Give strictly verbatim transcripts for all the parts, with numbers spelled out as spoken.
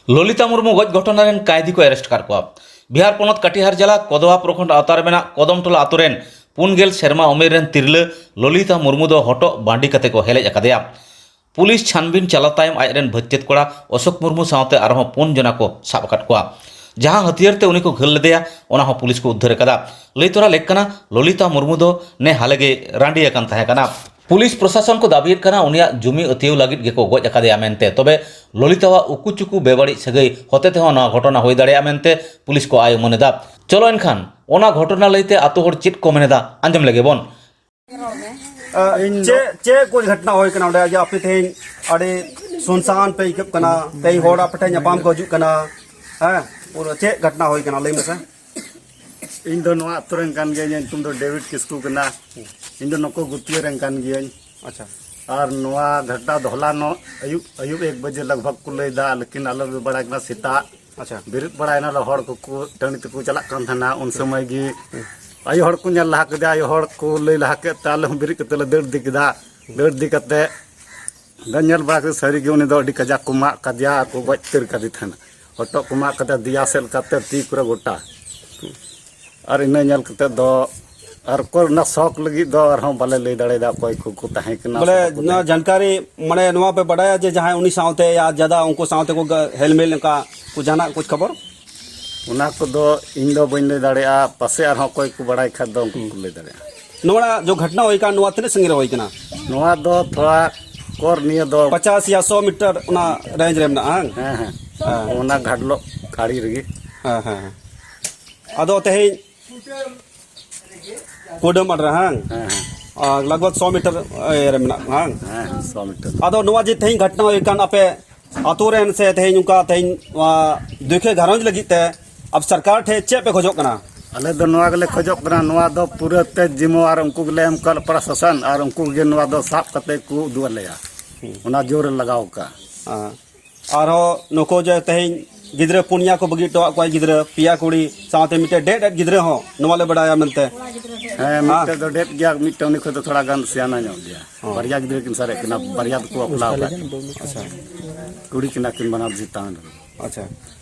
ᱞᱚᱞᱤᱛᱟ ᱢᱩᱨᱢᱩ ᱜᱚᱡ ᱜᱷᱚᱴᱚᱱᱟ ᱨᱮᱱ ᱠᱟᱭᱫᱤ ᱠᱚ ᱮᱨᱮᱥᱴ ᱟᱠᱟᱫ ᱠᱚᱣᱟ᱾ ᱵᱤᱦᱟᱨ ᱯᱚᱱᱚᱛ ᱠᱟᱴᱤᱦᱟᱨ ᱡᱮᱞᱟ ᱠᱚᱫᱣᱟ ᱯᱨᱚᱠᱷᱚᱸᱰ ᱟᱣᱛᱟ ᱨᱮ ᱢᱮᱱᱟᱜ ᱠᱚᱫᱚᱢ ᱴᱚᱞᱟ ᱟᱛᱳ ᱨᱮᱱ ᱯᱩᱱ ᱜᱮᱞ ᱥᱮᱨᱢᱟ ᱩᱢᱮᱨ ᱨᱮᱱ ᱛᱤᱨᱞᱟᱹ ᱞᱚᱞᱤᱛᱟ ᱢᱩᱨᱢᱩ ᱫᱚ ᱦᱚᱴᱚᱜ ᱵᱟᱺᱰᱤ ᱠᱟᱛᱮ ᱠᱚ ᱦᱮᱞᱮᱡ ᱟᱠᱟᱫᱮᱭᱟ᱾ ᱯᱩᱞᱤᱥ ᱪᱷᱟᱱᱵᱤᱱ ᱪᱟᱞᱟᱣ ᱛᱟᱭᱚᱢ ᱟᱡ ᱨᱮᱱ ᱵᱷᱟᱹᱪᱪᱟᱹᱛ ᱠᱚᱲᱟ ᱚᱥᱳᱠ ᱢᱩᱨᱢᱩ ᱥᱟᱶᱛᱮ ᱟᱨᱦᱚᱸ ᱯᱩᱱ ᱡᱚᱱᱟ ᱠᱚ ᱥᱟᱵ ᱟᱠᱟᱫ ᱠᱚᱣᱟ᱾ ᱡᱟᱦᱟᱸ ᱦᱟᱹᱛᱭᱟᱹᱨ ᱛᱮ ᱩᱱᱤ ᱠᱚ ᱜᱷᱟᱹᱞ ᱞᱮᱫᱮᱭᱟ, ᱚᱱᱟ ᱦᱚᱸ ᱯᱩᱞᱤᱥ ᱠᱚ ᱩᱫᱽᱫᱷᱟᱹᱨ ᱟᱠᱟᱫᱟ᱾ ᱞᱟᱹᱭ ᱛᱚᱨᱟ ᱞᱮᱠ ᱠᱟᱱᱟ, ᱞᱚᱞᱤᱛᱟ ᱢᱩᱨᱢᱩ ᱫᱚ ᱱᱮ ᱦᱟᱞᱮ ᱜᱮ ᱨᱟᱺᱰᱤ ᱟᱠᱟᱱ ᱛᱟᱦᱮᱸ ᱠᱟᱱᱟ᱾ ᱯᱩᱞᱤᱥ ᱯᱨᱚᱥᱟᱥᱚᱱ ᱠᱚ ᱫᱟᱹᱵᱤᱭᱮᱫ ᱠᱟᱱᱟ, ᱩᱱᱤᱭᱟᱜ ᱡᱩᱢᱤ ᱟᱹᱛᱭᱟᱹᱣ ᱞᱟᱹᱜᱤᱫ ᱜᱮᱠᱚ ᱜᱚᱡ ᱟᱠᱟᱫᱮᱭᱟ ᱢᱮᱱᱛᱮ᱾ ᱛᱚᱵᱮ ᱞᱚᱞᱤᱛᱟᱣᱟᱜ ᱩᱠᱩ ᱪᱩᱠᱩ ᱵᱮᱵᱟᱹᱲᱤᱡ ᱥᱟᱹᱜᱟᱹᱭ ᱦᱚᱛᱮ ᱛᱮᱦᱚᱸ ᱱᱚᱣᱟ ᱜᱷᱚᱴᱚᱱᱟ ᱦᱩᱭ ᱫᱟᱲᱮᱭᱟᱜᱼᱟ ᱢᱮᱱᱛᱮ ᱯᱩᱞᱤᱥ ᱠᱚ ᱟᱭ ᱩᱢᱟᱹᱱ ᱮᱫᱟ᱾ ᱪᱚᱞᱚ ᱮᱱᱠᱷᱟᱱ ᱚᱱᱟ ᱜᱷᱚᱴᱚᱱᱟ ᱞᱟᱹᱭᱛᱮ ᱟᱛᱳ ᱦᱚᱲ ᱪᱮᱫ ᱠᱚ ᱢᱮᱱ ᱮᱫᱟ, ᱟᱸᱡᱚᱢ ᱞᱮᱜᱮ ᱵᱚᱱ᱾ ᱤᱧ ᱪᱮᱫ ᱪᱮᱫ ᱠᱚ ᱜᱷᱚᱴᱱᱟ ᱦᱩᱭ ᱠᱟᱱᱟ ᱚᱸᱰᱮ ᱡᱮ ᱟᱯᱮ ᱛᱮᱦᱮᱧ ᱟᱹᱰᱤ ᱥᱩᱱᱥᱟᱱ ᱯᱮ ᱟᱹᱭᱠᱟᱹᱜ ᱠᱟᱱᱟ? ᱛᱮᱦᱮᱧ ᱦᱚᱲ ᱟᱯᱮ ᱴᱷᱮᱱ ᱧᱟᱯᱟᱢ ᱠᱚ ᱦᱤᱡᱩᱜ ᱠᱟᱱᱟ᱾ ᱦᱮᱸ, ᱯᱩᱨᱟᱹ ᱪᱮᱫ ᱜᱷᱚᱴᱱᱟ ᱦᱩᱭ ᱠᱟᱱᱟ ᱞᱟᱹᱭ ᱢᱮᱥᱮ᱾ ᱤᱧ ᱫᱚ ᱱᱚᱣᱟ ᱟᱹᱛᱩ ᱨᱮᱱ ᱠᱟᱱ ᱜᱤᱭᱟᱹᱧ, ᱤᱧᱟᱹᱜ ᱧᱩᱛᱩᱢ ᱫᱚ ᱰᱮᱵᱷᱤᱰ ᱠᱤᱥᱠᱩ ᱠᱟᱱᱟ᱾ ᱤᱧ ᱫᱚ ᱱᱩᱠᱩ ᱜᱩᱛᱤᱭᱟᱹ ᱨᱮᱱ ᱠᱟᱱ ᱜᱤᱭᱟᱹᱧ᱾ ᱟᱪᱪᱷᱟ᱾ ᱟᱨ ᱱᱚᱣᱟ ᱜᱷᱚᱴᱱᱟ ᱫᱚ ᱦᱚᱞᱟ ᱱᱚᱜ ᱟᱹᱭᱩᱵ, ᱟᱹᱭᱩᱵ ᱮᱠ ᱵᱟᱡᱮ ᱞᱟᱜᱽ ᱵᱷᱟᱜᱽ ᱠᱚ ᱞᱟᱹᱭ ᱮᱫᱟ, ᱞᱮᱠᱤᱱ ᱟᱞᱮ ᱞᱮ ᱵᱟᱲᱟᱭ ᱠᱟᱱᱟ ᱥᱮᱛᱟᱜ᱾ ᱟᱪᱪᱷᱟ᱾ ᱵᱮᱨᱮᱫ ᱵᱟᱲᱟᱭᱮᱱᱟᱞᱮ, ᱦᱚᱲ ᱠᱚᱠᱚ ᱴᱟᱺᱰᱤ ᱛᱮᱠᱚ ᱪᱟᱞᱟᱜ ᱠᱟᱱ ᱛᱟᱦᱮᱱᱟ, ᱩᱱ ᱥᱚᱢᱚᱭ ᱜᱮ ᱟᱭᱳ ᱦᱚᱲ ᱠᱚ ᱧᱮᱞ ᱞᱟᱦᱟ ᱠᱮᱫᱟ, ᱟᱭᱳ ᱦᱚᱲ ᱠᱚ ᱞᱟᱹᱭ ᱞᱟᱦᱟ ᱠᱮᱫ ᱛᱮ ᱟᱞᱮ ᱦᱚᱸ ᱵᱮᱨᱮᱫ ᱠᱟᱛᱮ ᱞᱮ ᱫᱟᱹᱲ ᱤᱫᱤ ᱠᱮᱫᱟ᱾ ᱫᱟᱹᱲ ᱤᱫᱤ ᱠᱟᱛᱮ ᱞᱮ ᱧᱮᱞ ᱵᱟᱲᱟ ᱠᱮᱫᱟ, ᱥᱟᱹᱨᱤ ᱜᱮ ᱩᱱᱤ ᱫᱚ ᱟᱹᱰᱤ ᱠᱟᱡᱟᱠ ᱠᱚ ᱢᱟᱜ ᱠᱟᱫᱮᱭᱟ ᱟᱨ ᱠᱚ ᱜᱚᱡ ᱩᱛᱟᱹᱨ ᱠᱟᱫᱮ ᱛᱟᱦᱮᱱᱟ᱾ ᱦᱚᱴᱚᱜ ᱠᱚ ᱢᱟᱜ ᱠᱟᱫᱮᱭᱟ, ᱫᱮᱭᱟ ᱥᱮᱫ ᱞᱮᱠᱟᱛᱮ ᱛᱤ ᱠᱚᱨᱮ ᱜᱚᱴᱟ᱾ ᱟᱨ ᱤᱱᱟᱹ ᱧᱮᱞ ᱠᱟᱛᱮ ᱫᱚ ᱟᱨ ᱚᱠᱚᱭ ᱚᱱᱟ ᱥᱚᱠ ᱞᱟᱹᱜᱤᱫ ᱫᱚ ᱟᱨᱦᱚᱸ ᱵᱟᱞᱮ ᱞᱟᱹᱭ ᱫᱟᱲᱮᱭᱟᱫᱟ ᱚᱠᱚᱭ ᱠᱚᱠᱚ ᱛᱟᱦᱮᱸ ᱠᱟᱱᱟ ᱵᱚᱞᱮ ᱥᱮ ᱵᱟᱠᱚ ᱱᱚᱣᱟ ᱛᱟᱦᱮᱸ ᱡᱟᱱᱠᱟᱨᱤ, ᱢᱟᱱᱮ ᱱᱚᱣᱟ ᱯᱮ ᱵᱟᱰᱟᱭᱟ ᱡᱮ ᱡᱟᱦᱟᱸᱭ ᱩᱱᱤ ᱥᱟᱶᱛᱮ ᱭᱟ ᱡᱟᱫᱟ ᱩᱱᱠᱩ ᱥᱟᱶᱛᱮ ᱠᱚ ᱜᱟ-, ᱦᱮᱞᱢᱮᱞ ᱱᱚᱝᱠᱟ ᱠᱚ ᱡᱟᱦᱟᱱᱟᱜ ᱠᱩᱪ ᱠᱷᱚᱵᱚᱨ? ᱚᱱᱟ ᱠᱚᱫᱚ ᱤᱧ ᱫᱚ ᱵᱟᱹᱧ ᱞᱟᱹᱭ ᱫᱟᱲᱮᱭᱟᱜᱼᱟ, ᱯᱟᱥᱮ ᱟᱨᱦᱚᱸ ᱚᱠᱚᱭ ᱠᱚ ᱵᱟᱲᱟᱭ ᱠᱷᱟᱡ ᱫᱚ ᱩᱱᱠᱩ ᱠᱚ ᱞᱟᱹᱭ ᱫᱟᱲᱮᱭᱟᱜᱼᱟ᱾ ᱱᱚᱣᱟ ᱡᱚ ᱜᱷᱚᱴᱱᱟ ᱦᱩᱭ ᱠᱟᱱ, ᱱᱚᱣᱟ ᱛᱤᱱᱟᱹᱜ ᱥᱟᱺᱜᱤᱧ ᱨᱮ ᱦᱩᱭ ᱠᱟᱱᱟ? ᱱᱚᱣᱟ ᱫᱚ ᱛᱷᱚᱲᱟ ᱠᱚᱨ ᱱᱤᱭᱟᱹ ᱫᱚ ᱯᱚᱪᱟᱥ ᱭᱟ ᱥᱚ ᱢᱤᱴᱟᱨ ᱚᱱᱟ ᱨᱮᱧᱡᱽ ᱨᱮ ᱢᱮᱱᱟᱜᱼᱟ, ᱦᱟᱝ? ᱦᱮᱸ, ᱦᱮᱸ᱾ ᱦᱮᱸ᱾ ᱚᱱᱟ ᱜᱷᱟᱴᱞᱚᱜ ᱟᱲᱮ ᱨᱮᱜᱮ᱾ ᱦᱮᱸ, ᱦᱮᱸ, ᱦᱮᱸ᱾ ᱟᱫᱚ ᱛᱮᱦᱮᱧ ᱠᱩᱰᱟᱹᱢ ᱟᱲᱮ ᱨᱮ, ᱦᱟᱝ? ᱦᱮᱸ, ᱦᱮᱸ᱾ ᱟᱨ ᱞᱟᱜᱽ ᱵᱷᱟᱜᱽ ᱥᱚ ᱢᱤᱴᱟᱨ ᱤᱭᱟᱹ ᱨᱮ ᱢᱮᱱᱟᱜᱼᱟ, ᱦᱟᱝ? ᱦᱮᱸ, ᱦᱮᱸ, ᱥᱚ ᱢᱤᱴᱟᱨ᱾ ᱟᱫᱚ ᱱᱚᱣᱟ ᱡᱮ ᱛᱮᱦᱮᱧ ᱜᱷᱚᱴᱱᱟ ᱦᱩᱭ ᱠᱟᱱ, ᱟᱯᱮ ᱟᱛᱳ ᱨᱮᱱ ᱥᱮ ᱛᱮᱦᱮᱧ ᱚᱱᱠᱟ ᱛᱮᱦᱮᱧ ᱱᱚᱣᱟ ᱫᱩᱠᱷᱤᱭᱟᱹ ᱜᱷᱟᱨᱚᱸᱡᱽ ᱞᱟᱹᱜᱤᱫ ᱛᱮ ᱟᱯᱮ ᱥᱚᱨᱠᱟᱨ ᱴᱷᱮᱱ ᱪᱮᱫ ᱯᱮ ᱠᱷᱚᱡᱚᱜ ᱠᱟᱱᱟ? ᱟᱞᱮ ᱫᱚ ᱱᱚᱣᱟ ᱜᱮᱞᱮ ᱠᱷᱚᱡᱚᱜ ᱠᱟᱱᱟ, ᱱᱚᱣᱟ ᱫᱚ ᱯᱩᱨᱟᱹ ᱛᱮ ᱡᱤᱢᱟᱹ ᱟᱨ ᱩᱱᱠᱩ ᱜᱮᱞᱮ ᱮᱢ ᱠᱟᱜ ᱯᱨᱚᱥᱟᱥᱚᱱ, ᱟᱨ ᱩᱱᱠᱩ ᱜᱮ ᱱᱚᱣᱟ ᱫᱚ ᱥᱟᱵ ᱠᱟᱛᱮ ᱠᱚ ᱩᱫᱩᱜ ᱟᱞᱮᱭᱟ᱾ ᱦᱩᱸ᱾ ᱚᱱᱟ ᱡᱳᱨ ᱨᱮ ᱞᱟᱜᱟᱣ ᱠᱟᱜᱼᱟ᱾ ᱦᱮᱸ᱾ ᱟᱨᱦᱚᱸ ᱱᱩᱠᱩ ᱡᱮ ᱛᱮᱦᱮᱧ ᱜᱤᱫᱽᱨᱟᱹ ᱯᱩᱱᱭᱟ ᱠᱚ ᱵᱟᱹᱜᱤ ᱦᱚᱴᱚᱣᱟᱜ ᱠᱚᱣᱟ, ᱜᱤᱫᱽᱨᱟᱹ ᱯᱮᱭᱟ ᱠᱩᱲᱤ ᱥᱟᱶᱛᱮ ᱢᱤᱫᱴᱮᱱ ᱰᱮᱰ ᱮᱰ ᱜᱤᱫᱽᱨᱟᱹ ᱦᱚᱸ ᱱᱚᱣᱟ ᱞᱮ ᱵᱟᱰᱟᱭᱟ ᱢᱮᱱᱛᱮ᱾ ᱦᱮᱸ, ᱢᱤᱫᱴᱮᱱ ᱫᱚ ᱰᱮᱰ ᱜᱮᱭᱟ, ᱢᱤᱫᱴᱮᱱ ᱩᱱᱤ ᱠᱷᱚᱱ ᱫᱚ ᱛᱷᱚᱲᱟ ᱜᱟᱱ ᱥᱮᱭᱟᱱᱟ ᱧᱚᱜ ᱜᱮᱭᱟ᱾ ᱦᱚᱸ᱾ ᱵᱟᱨᱭᱟ ᱜᱤᱫᱽᱨᱟᱹ ᱠᱤᱱ ᱥᱟᱨᱮᱡ ᱠᱟᱱᱟ, ᱵᱟᱨᱭᱟ ᱫᱚᱠᱚ ᱵᱟᱯᱞᱟ ᱟᱠᱟᱫ ᱠᱤᱱᱟ᱾ ᱟᱪᱪᱷᱟ᱾ ᱠᱩᱲᱤ ᱠᱟᱱᱟ ᱠᱤᱱ ᱵᱟᱱᱟᱨ ᱪᱮᱛᱟᱱ ᱨᱮ᱾ ᱟᱪᱪᱷᱟ᱾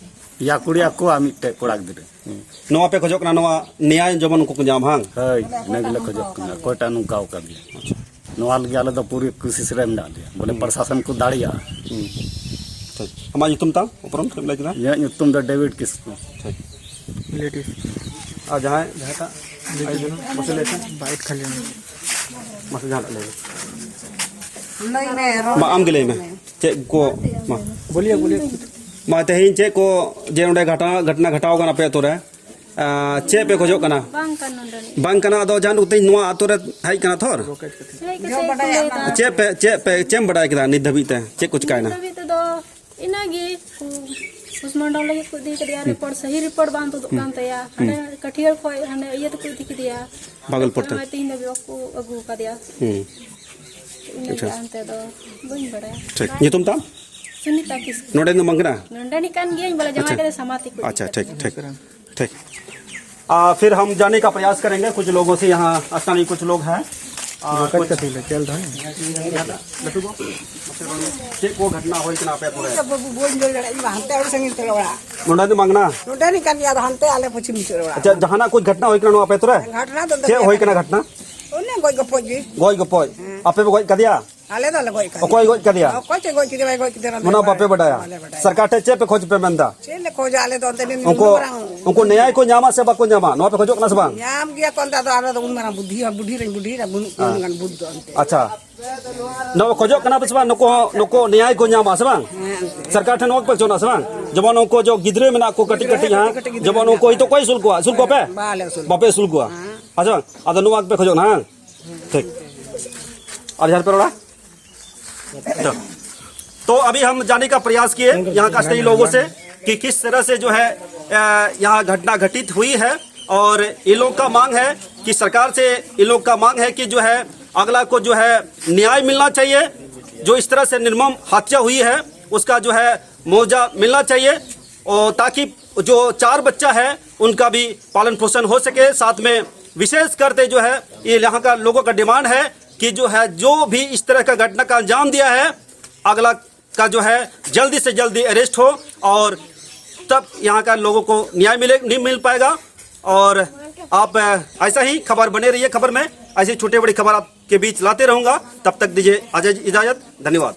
ᱯᱮᱭᱟ ᱠᱩᱲᱤ ᱟᱠᱚ ᱟᱨ ᱢᱤᱫᱴᱮᱡ ᱠᱚᱲᱟ ᱜᱤᱫᱽᱨᱟᱹ᱾ ᱦᱩᱸ᱾ ᱱᱚᱣᱟ ᱯᱮ ᱠᱷᱚᱡᱚᱜ ᱠᱟᱱᱟ, ᱱᱚᱣᱟ ᱱᱮᱭᱟᱭ ᱡᱮᱢᱚᱱ ᱩᱱᱠᱩ ᱠᱚ ᱧᱟᱢ, ᱵᱟᱝ? ᱦᱳᱭ, ᱤᱱᱟᱹ ᱜᱮᱞᱮ ᱠᱷᱚᱡᱚᱜ ᱠᱟᱱᱟ, ᱚᱠᱚᱭᱴᱟᱜ ᱱᱚᱝᱠᱟ ᱟᱠᱟᱫᱮᱭᱟ᱾ ᱟᱪᱪᱷᱟ᱾ ᱱᱚᱣᱟ ᱞᱟᱹᱜᱤᱫ ᱟᱞᱮ ᱫᱚ ᱯᱩᱨᱟᱹ ᱠᱩᱥᱤᱥ ᱨᱮ ᱢᱮᱱᱟᱜ ᱞᱮᱭᱟ, ᱵᱚᱞᱮ ᱦᱩᱸ᱾ ᱯᱨᱚᱥᱟᱥᱚᱱ ᱠᱚ ᱫᱟᱲᱮᱭᱟᱜᱼᱟ᱾ ᱦᱩᱸ᱾ ᱴᱷᱤᱠ᱾ ᱟᱢᱟᱜ ᱧᱩᱛᱩᱢ ᱛᱟᱢ? ᱩᱯᱨᱩᱢ ᱪᱮᱫ ᱮᱢ ᱞᱟᱹᱭ ᱠᱮᱫᱟ? ᱤᱧᱟᱹᱜ ᱧᱩᱛᱩᱢ ᱫᱚ ᱰᱮᱵᱷᱤᱰ ᱠᱤᱥᱠᱩ᱾ ᱴᱷᱤᱠ᱾ ᱞᱮᱰᱤᱥ᱾ ᱟᱨ ᱡᱟᱦᱟᱸᱭ, ᱡᱟᱦᱟᱸᱭᱴᱟᱜ ᱞᱮᱰᱤᱥ᱾ ᱢᱟᱥᱮ ᱞᱟᱹᱭ ᱢᱮ᱾ ᱵᱟᱭᱤᱴ ᱠᱷᱟᱹᱞᱤ ᱢᱮ᱾ ᱢᱟᱥᱮ ᱡᱟᱦᱟᱸᱴᱟᱜ ᱞᱟᱹᱭ ᱢᱮ᱾ ᱞᱟᱹᱭ ᱢᱮ, ᱨᱚᱲ ᱢᱟ ᱟᱢ ᱜᱮ ᱞᱟᱹᱭ ᱢᱮ᱾ ᱢᱮ᱾ ᱪᱮᱫ ᱠᱚ, ᱢᱟ᱾ ᱵᱚᱞᱤᱭᱮ, ᱵᱚᱞᱤᱭᱮ᱾ ᱢᱟ, ᱛᱮᱦᱮᱧ ᱪᱮᱫ ᱠᱚ ᱡᱮ ᱱᱚᱰᱮ ᱜᱷᱟᱴᱱᱟ, ᱜᱷᱟᱴᱱᱟ ᱜᱷᱟᱴᱟᱣ ᱠᱟᱱᱟ ᱟᱯᱮ ᱟᱛᱳ ᱨᱮ? ᱟᱸ, ᱪᱮᱫ ᱯᱮ ᱠᱷᱚᱡᱚᱜ ᱠᱟᱱᱟ? ᱵᱟᱝ ᱠᱟᱱ ᱱᱚᱰᱮᱱᱤᱡ᱾ ᱵᱟᱝ ᱠᱟᱱᱟ, ᱟᱫᱚ ᱡᱟᱦᱟᱸ ᱛᱮᱦᱮᱧ ᱱᱚᱣᱟ ᱟᱛᱳ ᱨᱮ ᱦᱮᱡ ᱠᱟᱱᱟ ᱛᱷᱚᱨ? ᱦᱮᱡ ᱠᱟᱛᱮ ᱠᱚ ᱞᱟᱹᱭ ᱮᱫᱟ᱾ ᱪᱮᱫ ᱯᱮ, ᱪᱮᱫ ᱯᱮ, ᱪᱮᱫ ᱮᱢ ᱵᱟᱰᱟᱭ ᱠᱮᱫᱟ ᱱᱤᱛ ᱫᱷᱟᱹᱵᱤᱡ ᱛᱮ? ᱪᱮᱫ ᱠᱚ ᱪᱤᱠᱟᱭᱮᱱᱟ? ᱱᱤᱛ ᱫᱷᱟᱹᱵᱤᱡ ᱛᱮᱫᱚ ᱤᱱᱟᱹᱜᱮ, ᱠᱚ ᱯᱳᱥᱴᱢᱚᱨᱴᱚᱢ ᱞᱟᱹᱜᱤᱫ ᱠᱚ ᱤᱫᱤ ᱠᱮᱫᱮᱭᱟ, ᱦᱩᱸ᱾ ᱨᱤᱯᱳᱨᱴ, ᱥᱟᱹᱦᱤ ᱨᱤᱯᱳᱨᱴ ᱵᱟᱝ ᱛᱩᱫᱩᱜ ᱦᱩᱸ᱾ ᱠᱟᱱ ᱛᱟᱭᱟ᱾ ᱦᱩᱸ᱾ ᱦᱟᱸᱰᱮ ᱠᱟᱹᱴᱷᱤᱭᱟᱹᱲ ᱠᱷᱚᱡ ᱦᱟᱸᱰᱮ ᱤᱭᱟᱹ ᱛᱮᱠᱚ ᱤᱫᱤ ᱠᱮᱫᱮᱭᱟ᱾ ᱵᱷᱟᱜᱚᱞᱯᱩᱨ ᱛᱮ᱾ ᱱᱚᱜᱼᱚᱭ ᱛᱮᱦᱮᱧ ᱫᱷᱟᱹᱵᱤᱡ ᱵᱟᱠᱚ ᱟᱹᱜᱩ ᱟᱠᱟᱫᱮᱭᱟ᱾ ᱦᱩᱸ᱾ ᱤᱱᱟᱹᱜᱮ ᱟᱪᱪᱷᱟ᱾ ᱟᱱᱛᱮ ᱫᱚ ᱵᱟᱹᱧ ᱵᱟᱲᱟᱭᱟ᱾ ᱴᱷᱤᱠ᱾ ᱧᱩᱛᱩᱢ ᱛᱟᱢ? ᱥᱩᱱᱤᱛᱟ ᱠᱤᱥᱠᱩ᱾ ᱱᱚᱰᱮ ᱫᱚ ᱵᱟᱝ ᱠᱟᱱᱟ? ᱱᱚᱰᱮᱱᱤᱡ ᱠᱟᱱ ᱜᱤᱭᱟᱹᱧ, ᱵᱚᱞᱮ ᱡᱟᱶᱟᱭ ᱟᱪᱪᱷᱟ᱾ ᱠᱟᱛᱮ ᱥᱟᱢᱟᱛᱤ ᱠᱚ ᱤᱫᱤ ᱟᱪᱪᱷᱟ, ᱠᱮᱫ ᱴᱷᱤᱠ, ᱠᱚᱣᱟ᱾ ᱴᱷᱤᱠ, ᱴᱷᱤᱠ᱾ आ, फिर हम जानने का प्रयास करेंगे कुछ लोगों से, यहाँ स्थानीय कुछ लोग हैं। आ, ᱠᱟᱹᱴᱤᱡ ᱠᱩᱪ ᱠᱟᱹᱴᱤᱡ ᱞᱮ ᱪᱮᱞ ᱫᱚ᱾ ᱞᱟᱹᱴᱩ ᱜᱚ, ᱪᱮᱫ ᱠᱚ ᱜᱷᱚᱴᱱᱟ ᱦᱩᱭ ᱠᱟᱱᱟ ᱟᱯᱮ ᱟᱛᱳ ᱨᱮ? ᱤᱧ ᱫᱚ ᱵᱟᱹᱵᱩ ᱵᱟᱹᱧ ᱫᱟᱹᱲ ᱫᱟᱲᱮᱭᱟᱜᱼᱟ, ᱤᱧ ᱢᱟ ᱦᱟᱱᱛᱮ ᱟᱹᱰᱤ ᱥᱟᱺᱜᱤᱧ ᱛᱟᱞᱮ ᱚᱲᱟᱜ᱾ ᱱᱚᱰᱮ ᱫᱚ ᱵᱟᱝ ᱠᱟᱱᱟ? ᱱᱚᱰᱮ ᱨᱤᱧ ᱠᱟᱱ ᱜᱮᱭᱟ, ᱟᱫᱚ ᱦᱟᱱᱛᱮ ᱟᱞᱮ ᱯᱚᱪᱷᱤᱢ ᱢᱩᱪᱟᱹᱫ ᱨᱮ ᱚᱲᱟᱜ᱾ ᱟᱪᱪᱷᱟ, ᱡᱟᱦᱟᱱᱟᱜ ᱠᱩᱪ ᱜᱷᱚᱴᱱᱟ ᱦᱩᱭ ᱠᱟᱱᱟ ᱱᱚᱣᱟ ᱟᱯᱮ ᱟᱛᱳ ᱨᱮ? ᱜᱷᱚᱴᱱᱟ ᱫᱚ ᱪᱮᱫ ᱦᱩᱭ ᱠᱟᱱᱟ ᱜᱷᱚᱴᱱᱟ? ᱚᱱᱮ ᱜᱚᱡ ᱜᱚᱯᱚᱡ ᱜᱮ᱾ ᱜᱚᱡ ᱜᱚᱯᱚᱡ? ᱦᱮᱸ᱾ ᱟᱯᱮ ᱯᱮ ᱜᱚᱡ ᱠᱟᱫᱮᱭᱟ? ᱟᱞᱮ ᱫᱚᱞᱮ ᱜᱚᱡ ᱠᱟᱫᱮᱭᱟ᱾ ᱚᱠᱚᱭ ᱜᱚᱡ ᱠᱟᱫᱮᱭᱟ? ᱚᱠᱚᱭ ᱪᱚ ᱜᱚᱡ ᱠᱮᱫᱮᱭᱟ, ᱵᱟᱭ ᱜᱚᱡ ᱠᱮᱫᱮᱭᱟ, ᱚᱱᱟ ᱫᱚ ᱚᱱᱟ ᱵᱟᱯᱮ ᱵᱟᱲᱟᱭᱟ? ᱵᱟᱞᱮ ᱵᱟᱰᱟᱭᱟ᱾ ᱥᱚᱨᱠᱟᱨ ᱴᱷᱮᱱ ᱪᱮᱫ ᱯᱮ ᱠᱷᱚᱡᱽ ᱯᱮ ᱢᱮᱱᱫᱟ? ᱪᱮᱫ ᱞᱮ ᱠᱷᱚᱡᱟ ᱟᱞᱮ ᱫᱚ? ᱚᱱᱛᱮ ᱨᱤᱱ ᱩᱱᱠᱩ, ᱢᱟᱨᱟᱝ ᱩᱱᱠᱩ ᱱᱮᱭᱟᱭ ᱠᱚ ᱧᱟᱢᱟ ᱥᱮ ᱵᱟᱠᱚ ᱧᱟᱢᱟ, ᱱᱚᱣᱟ ᱯᱮ ᱠᱷᱚᱡᱚᱜ ᱠᱟᱱᱟ ᱥᱮ ᱵᱟᱝ? ᱧᱟᱢ ᱜᱮᱭᱟ ᱠᱚ, ᱚᱱᱛᱮ ᱫᱚ ᱟᱞᱮ ᱫᱚ ᱩᱱ ᱢᱟᱨᱟᱝ ᱵᱩᱫᱽᱫᱷᱤ ᱦᱚᱸ, ᱵᱩᱰᱷᱤ ᱨᱮᱱ ᱵᱩᱰᱷᱤ ᱨᱮ ᱵᱟᱹᱱᱩᱜ ᱠᱚᱣᱟ ᱦᱮᱸ᱾ ᱩᱱᱟᱹᱜ ᱜᱟᱱ ᱵᱩᱫᱽ ᱫᱚ ᱚᱱᱛᱮ᱾ ᱟᱪᱪᱷᱟ, ᱱᱚᱣᱟ ᱠᱷᱚᱡᱚᱜ ᱠᱟᱱᱟ ᱯᱮ ᱥᱮ ᱵᱟᱝ? ᱱᱩᱠᱩ ᱦᱚᱸ, ᱱᱩᱠᱩ ᱱᱮᱭᱟᱭ ᱠᱚ ᱧᱟᱢᱟ ᱥᱮ ᱵᱟᱝ? ᱦᱮᱸ, ᱮᱱᱛᱮ᱾ ᱥᱚᱨᱠᱟᱨ ᱴᱷᱮᱱ ᱱᱚᱣᱟ ᱯᱮ ᱠᱷᱚᱡᱚᱜ ᱠᱟᱱᱟ ᱥᱮ ᱵᱟᱝ? ᱡᱮᱢᱚᱱ ᱩᱱᱠᱩ ᱡᱚ ᱜᱤᱫᱽᱨᱟᱹ ᱢᱮᱱᱟᱜ ᱠᱚ ᱠᱟᱹᱴᱤᱡ ᱠᱟᱹᱴᱤᱡ, ᱦᱮᱸ? ᱠᱟᱹᱴᱤᱡ ᱜᱤᱫᱽᱨᱟᱹ ᱡᱮᱢᱚᱱ ᱢᱮᱱᱟᱜ ᱩᱱᱠᱩ ᱦᱚᱭᱛᱳ ᱠᱚᱣᱟ᱾ ᱚᱠᱚᱭ ᱟᱹᱥᱩᱞ ᱠᱚᱣᱟ? ᱟᱹᱥᱩᱞ ᱠᱚᱣᱟ ᱯᱮ? ᱵᱟᱞᱮ ᱟᱹᱥᱩᱞ ᱵᱟᱯᱮ ᱠᱚᱣᱟ᱾ ᱟᱹᱥᱩᱞ ᱠᱚᱣᱟ? ᱦᱮᱸ᱾ ᱟᱪᱪᱷᱟ ᱵᱟᱝ, ᱟᱫᱚ ᱱᱚᱣᱟ ᱜᱮᱯᱮ ᱠᱷᱚᱡᱚᱜ ᱠᱟᱱᱟ, ᱦᱮᱸ? ᱴᱷᱤᱠ᱾ ᱟᱨ ᱡᱟᱦᱟᱸ ᱨᱮᱯᱮ ᱨᱚᱲᱟ? तो, तो अभी हम जानने का प्रयास किए यहाँ का स्थानीय लोगों से कि किस तरह से जो है, अ, यहाँ घटना घटित हुई है और इन लोग का मांग है कि सरकार से इन लोग का मांग है कि जो है अगला को जो है न्याय मिलना चाहिए, जो इस तरह से निर्मम हत्या हुई है उसका जो है मुआवजा मिलना चाहिए। और ताकि जो चार बच्चा है उनका भी पालन पोषण हो सके। साथ में विशेष करते जो है ये यहाँ का लोगों का डिमांड है कि जो है जो भी इस तरह का घटना का अंजाम दिया है अगला का जो है जल्दी से जल्दी अरेस्ट हो और तब यहाँ का लोगों को न्याय मिले, नहीं मिल पाएगा। और आप ऐसा ही खबर बने रहिए, खबर में ऐसी छोटी बड़ी खबर आपके बीच लाते रहूंगा। तब तक दीजिए इजाजत। धन्यवाद।